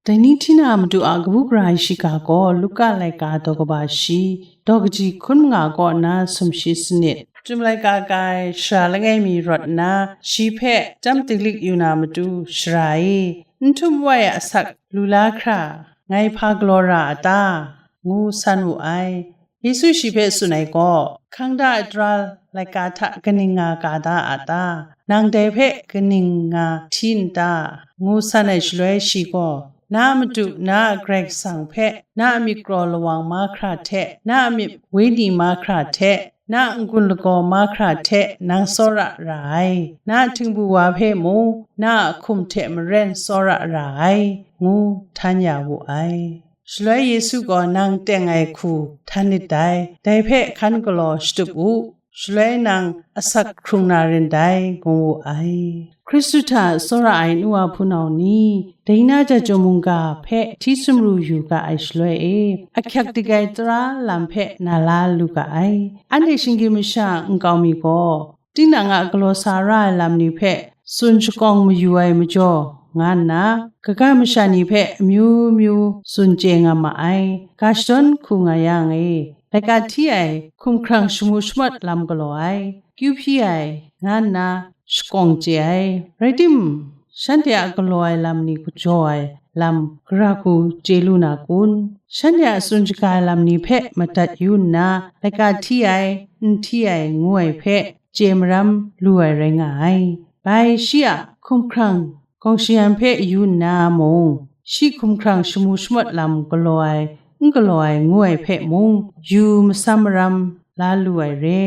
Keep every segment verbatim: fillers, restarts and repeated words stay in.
Dai ni hti na Madu a kabu gara ai shiga gaw Luka laika daw kaba shi, daw kaji hkun manga kaw nna sumshi sanit. Chyum laika ka ai sara langai mi rawt nna, shi hpe chyam dinglik yu na matu, "Sara e, n htum wai a asak lu la hkra, ngai hpa galaw ra a ta?" ngu san wu ai. Yesu shi hpe tsun ai gaw, "Hkang da ai tara laika hta kaning nga ka da a ta? Nang dai hpe kaning nga hti n ta?" ngu san ai shaloi, shi gaw, "Na a Madu, na a Karai Kasang hpe na a myit kraw lawang mahkra hte, na a myit wenyi mahkra hte, na a n-gun lagaw mahkra hte nang tsawra ra ai, na a htingbu wa hpe mung, na a hkum hte maren tsawra ra ai," ngu htan ya wu ai. Shaloi Yesu gaw, "Nang teng ai hku htan lit dai, dai hpe hkan galaw shatup u, shaloi nang asak hkrung na rin dai," ngu wu ai. Hkristu hta tsawra ai nu wa hpunau ni, dai na Chyum mungga hpe hti sumru yu ga ai shaloi e, ahkyak dik ai tara lam hpe na la lu ga ai. Anhte shinggyim masha nkau mi gaw, tinang a galaw sa ra ai lam ni hpe tsun shakawng mayu ai majaw, nga nna, kaga masha ni hpe amyu myu tsun chye nga ma ai. Ga shadawn hku nga yang e, laika hti ai, hkumhkrang shamu shamawt lam galaw ai, kyu hpyi ai, nga nna shakawng chye ai. Rai tim, shanhte a galaw ai lam ni jaw ai lam gara hku chye lu na kun? Shanhte a tsun shaga ai lam ni hpe madat yu nna, laika hti ai, n hti ai, ngu ai hpe chye maram lu ai rai nga ai. Bai shi a hkumhkrang gawng shayan hpe yu nna mung, shi hkumhkrang shamu shamawt lam galaw ai, n galaw ai, ngu ai hpe mung yu masam maram la lu ai re.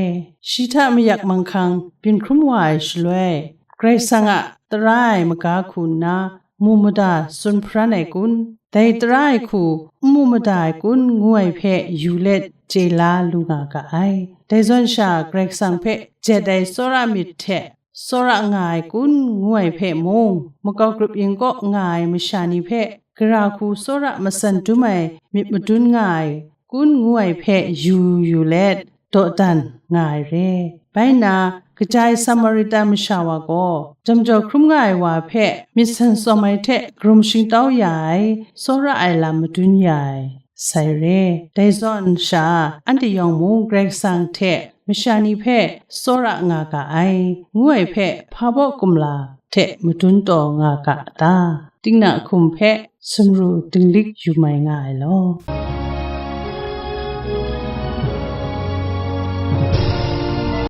Shi hta mayak manghkang byin hkrum wa ai shaloi, Karai Kasang a tara ai maga hku nna mu mada tsun hparan ai kun? Dai tara ai hku n mu mada ai kun? Ngu ai hpe yu let chye la lu nga ga ai. Dai zawn sha, Karai Kasang hpe jet ai tsawra myit hte tsawra nga ai kun? Ngu ai hpe mung, makau grup yin kaw nga ai masha ni hpe gara hku tsawra matsan dum ai myit madun nga ai kun? Ngu ai hpe yu yu let, dawdan nga ai re. Bai nna, kaja ai Samarita masha wa gaw, jam jaw hkrum nga ai wa hpe myit san tsawm ai hte karum shingtau ya ai, tsawra ai lam madun ya ai sai re. Dai zawn sha, anhte yawng mung Karai Kasang hte masha ni hpe tsawra nga ga ai, ngu ai hpe hpa baw kumla hte madun taw nga ga ta? Tikna hkum hpe sumru dinglik yu mai nga ai law.